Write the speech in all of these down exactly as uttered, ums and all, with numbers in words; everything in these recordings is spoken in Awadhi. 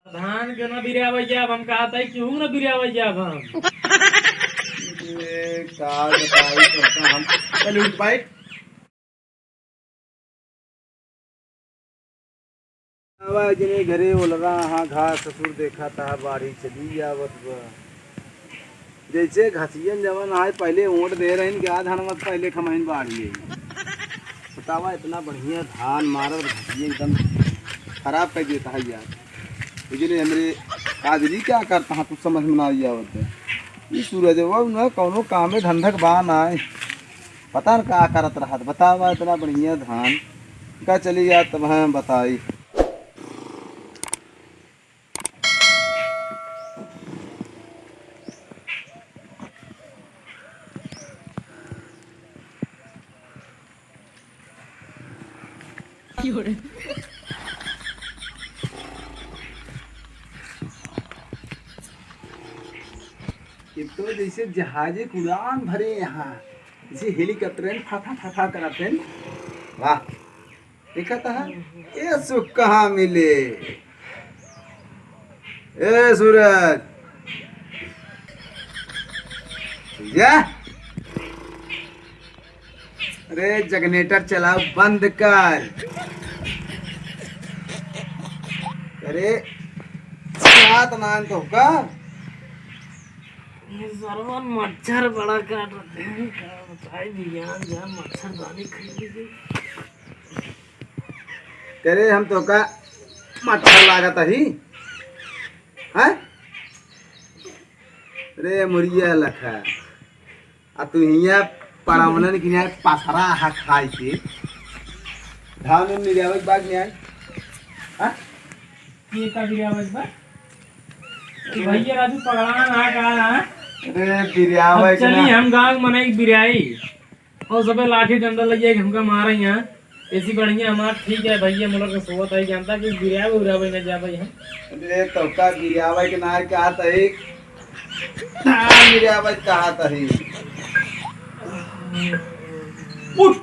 धान के ना बिरावै जाब हम, कहत है केहू ना बिरावै जाब हम। ए, का बताई तो हम। चल उठ बैठ। आवा जने घरे ओलरा, हाँ, घास ससुर देखा ता बाढ़ी चली आवत बा। जैसे घसियन जवन आए पहले ओट दे रहिन कि आज हनमत पहले खमहिन बाढ़ी आई। बतावा, इतना बढ़िया धान मारत घसियन एकदम खराब कर देता है यार। इसलिए हमरे काजली क्या करता है, कुछ समझ में ना आई आवत है। ई सूरज वो ना कौनो काम में धंधक बा ना है। पता न का करत रहत, बतावा, इतना बढ़िया धान का चली जात, तब हम बताई। ये तो जैसे जहाजे के उड़ान भरे यहाँ, जैसे हेलीकॉप्टर फा फा फा फा करत हैं। वाह, देखा था। ए सुख कहाँ मिले? ए सूरज, जा। अरे जनरेटर चलाओ, बंद कर। अरे सात नान तो का। ये सरवन मच्छर बड़ा काट रहे हैं, का बताई, बिहान जा मच्छरदानी खरीद ली। करे हम तो का मच्छर लागत ही, हैं? रे मुरिया लखा, आ तू हिया पड़ावनन की हिया पसरा हा खाई के। धान उन निर्यावत बाग में आई, हाँ? ये का गिरावत बा? भैया राजू पगला ना का, हाँ? अरे बिरियावा अब चली ना। हम गाँव मनई बिरियाई। और सबे लाठी डंडा लग जाए, हमका मारे यहाँ। ऐसी बढ़िया हमार ठीक है भैया, मुलक के सोवत है, जानता कि बिरियावे उरियावे न जावे हम। अरे तो का बिरियावे के ना कहा तही? ना बिरियावे कहा तही? उठ।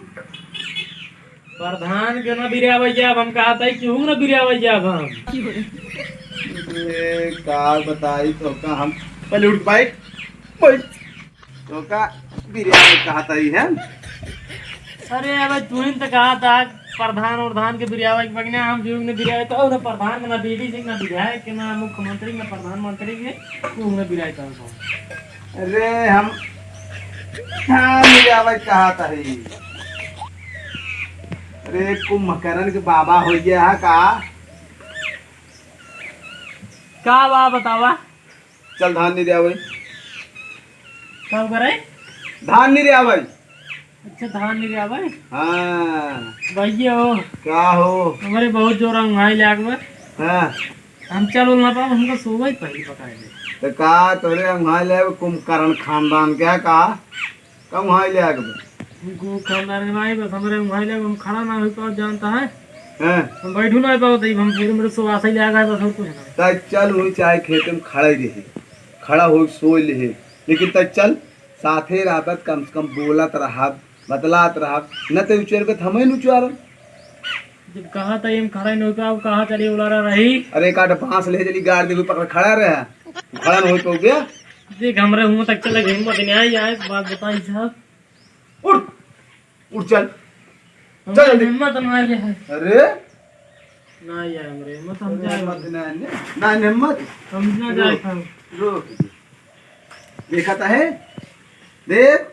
प्रधान के ना बिरियावे जाब हम, कहा तही केहू ना बिरियावे जाब हम। अरे का बताई तो का हम, पहले उठ बैठ, बैठ। तो का बिरियावे कहा तही है? अरे अब तू ही तो कहा था प्रधान और धान के बिरियावे के बगने हम जो ने बिरियावे तो ना प्रधान के ना बीडी सिंह ना विधायक के ना मुख्यमंत्री ना प्रधानमंत्री के तू ना बिरियावे तो। अरे हम हाँ बिरियावे कहा तही। अरे कुंभकर्ण के बाबा हो गया है का? का बा बतावा? चल धान निरियावे। का करे? धान निरियावे। अच्छा धान निरियावे? हाँ। भैया हो। का हो? हमरे बहुत जोर अंघाई लाग बा। हाँ। हम चल उल ना पाओ, हमका सोवई पहले पकाए दे। तो का तोरे अंघाई ले कुंभकर्ण खानदान क्या का? कम हाई ले आके बा। उनको खानदान के नाई बस हमरे उहाँ ले हम खड़ा ना हो पाओ जानता है। हाँ। हम बैठू ना पाओ तब हम फिर मेरे सो आशा ले आ गए बस और कुछ ना। तै चल हुई चाहे खेत में खड़ा ही रहे, खड़ा हो सोई ले, लेकिन तै चल साथे रहबत कम से कम बोलत रहब, बतलात रहब, न तै उचर के थमे न उचारब। जब कहा था हम खड़ा ही नहीं हो पाओ, कहा चलिए उलारा रही। अरे काट बांस ले चली गाड़ दे पकड़ खड़ा रहे, खड़ा न हो पाओ गया। देख, हमरे हुआं तक चले, हिम्मत नहीं आई, आए, बात बताई साहब। उठ, उठ चल। हमरे चल जल्दी। हिम्मत ना आए है। अरे। ना आए हमरे हिम्मत, हम अरे जाए। हिम्मत ना आए, ना आए हिम्मत। हम ना जाए रुक, हम। रुक। देखा ता है? देख,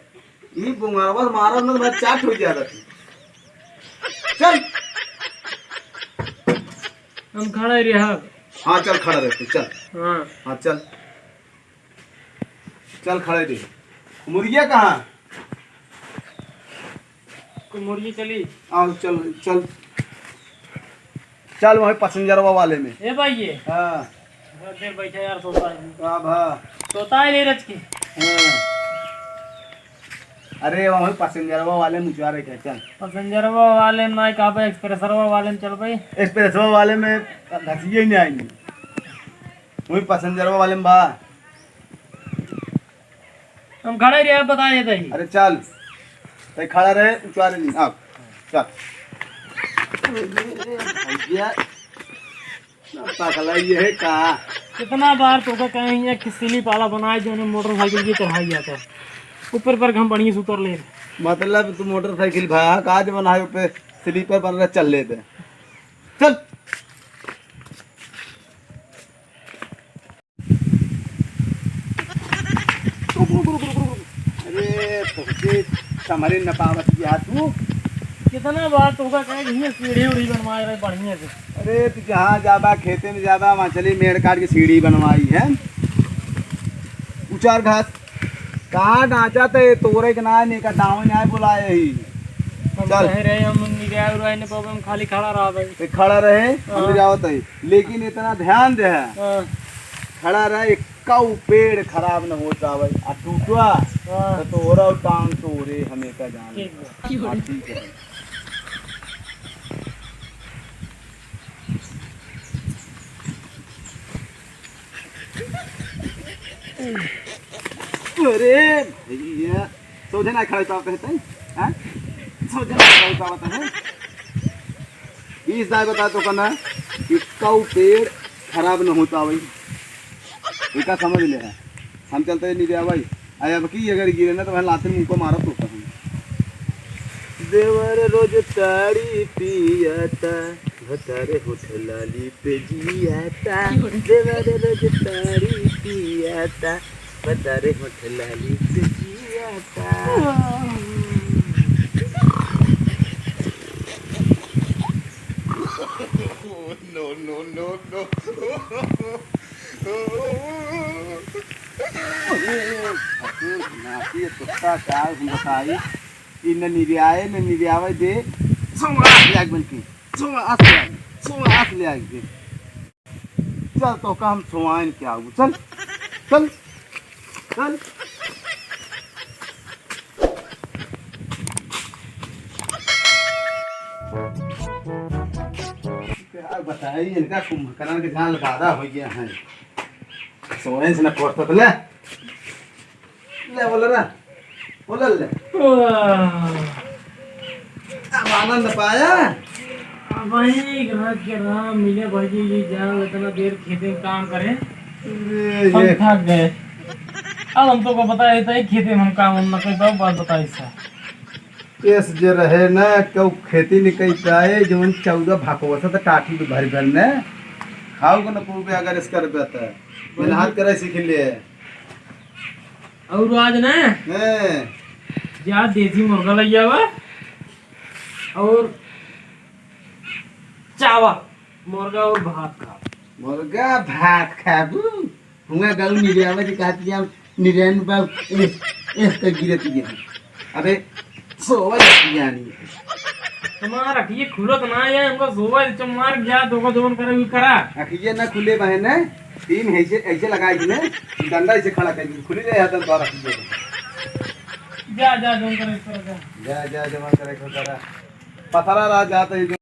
ई बुंगरवा मारा ना, मैं चाट हो गया था। चल। हम खड़ा ही रहा। हाँ, चल खड़ा रह तू, चल। हाँ। हाँ, चल। चल खड़े दे। मुर्गिया कहाँ? मुर्गी चली। आओ, चल, चल। चल वहीं पैसेंजरवा वाले में। ए भाई ये। हाँ। दे बैठा यार, सोता है। का भा? सोता है नहीं रच के। हाँ। अरे वहीं पैसेंजरवा वाले में उचारे के, चल। पैसेंजरवा वाले में ना, कहाँ पे एक्सप्रेसरवा वाले में चल भाई। एक्सप्रेसवा वाले में घसिए ही नहीं आएंगे। वहीं पैसेंजरवा वाले में बा। हम खड़ा ही रहे, बता देते ही। अरे चल, तै खड़ा रहे, उचारे नहीं। आओ, चल। भैया, पगला ये है का? कितना बार तोका कहे, यहाँ खिसिली पाला बनाए, जो मोटरसाइकिल की चढ़ाई जाता है, ऊपर पर हम बढ़िया से उतर ले। मतलब, तू मोटरसाइकिल भा, काज बनाए पे स्लीपर बन रहा, चल लेते। चल। रुक, रुक, रुक, रुक, रुक, रुक। अरे, तोहके संभरे न पावत या तू। कितना बार तोहका कहे कि ये सीढ़ी उढ़ी बनवाए रहे बढ़िया से। अरे, तू जहाँ जाबा, खेते में जाबा, वहाँ चली मेड़ काट के सीढ़ी बनवाई है। उचार घास। कहाँ नाचा ते तोरे के ना, ने का दावे ना बुलाए ही। हम चल। कहे रहे, हम निगाह उराए न पावे, हम खाली खड़ा रहा भाई। ते खड़ा रहे, हम हाँ। जावत है। लेकिन इतना ध्यान दे, हाँ। खड़ा रहे, एक्कऊ पेड़ खराब न हो जावे, आ टूटवा, हाँ। तो तोरा टांग तोरे हमें का जान। ठीक बा। हाँ, ठीक है। अरे भैया, सोझे ना खड़े पावत है तई, हाँ? सोझे ना खड़े पावत है। इस दाई बता तो कना कि कऊ पेड़ खराब न हो पावे। इका समझ ले है। हम चलते नहीं दे भाई। अरे अब की अगर गिरे ना तो मैं लाते मुंह को मारा तो कहूँ। देवर रोज ताड़ी पियाता, भतारे होठ लाली पे जियाता। देवर रोज ताड़ी पियाता, भतारे होठ लाली पे जियाता। No, no, no, no। अरे, नाती है, कुत्ता का हम बताई, इ न निरियाए, न निरियावे दे, सुवास ले आग बन के, सुवास ले आग, सुवास ले आग दे। चल, तो का हम सुवाइन के आऊ, चल, चल, चल। क्या बताई, इनका कुंभकर्ण के जाल गादा हो गया है। सोए से न पड़ता तो ले। ले, बोला ना। बोला ले। आह। अब आनंद पाया? अब वही एक रात के राम मिले भौजी, ये जान इतना देर खेते में काम करे। अरे, हम ये थक गए। अब हम तो को बताए था, खेते में हम काम हम न कर पाओ, बात बताई सा। एस जे रहे न, केहू खेती नहीं कई पाए, जवन चौदह भकवसा त टाठी पे भर भर न। खाओ को न पूर्वे अगर इस कर बेहतर। मेहनत करे सीख ले। और आज न, हैं। जा देसी मुर्गा लइ आवा और चावल, मुर्गा और भात खा। मुर्गा भात खाबू? हुआ गऊ निरयावा जी कहती हम निरैन बाबू, एह, एह, तो गिरत गया। अबे, सोवा जाती जानी। तुम्हारा अखिए खुलत ना है, हमको सोवा चमार गया, धोखा धोन करे, भी करा। अखिए ना खुले बहन है, तीन ऐसे, ऐसे लगाए दिए, डंडा ऐसे खड़ा कर दिए, खुली रहे हतन तो अखिए। जा, जा, जोन करे, कर, जा। जा, जा, जमा करे, कर, करा। पथरा रात जाता है।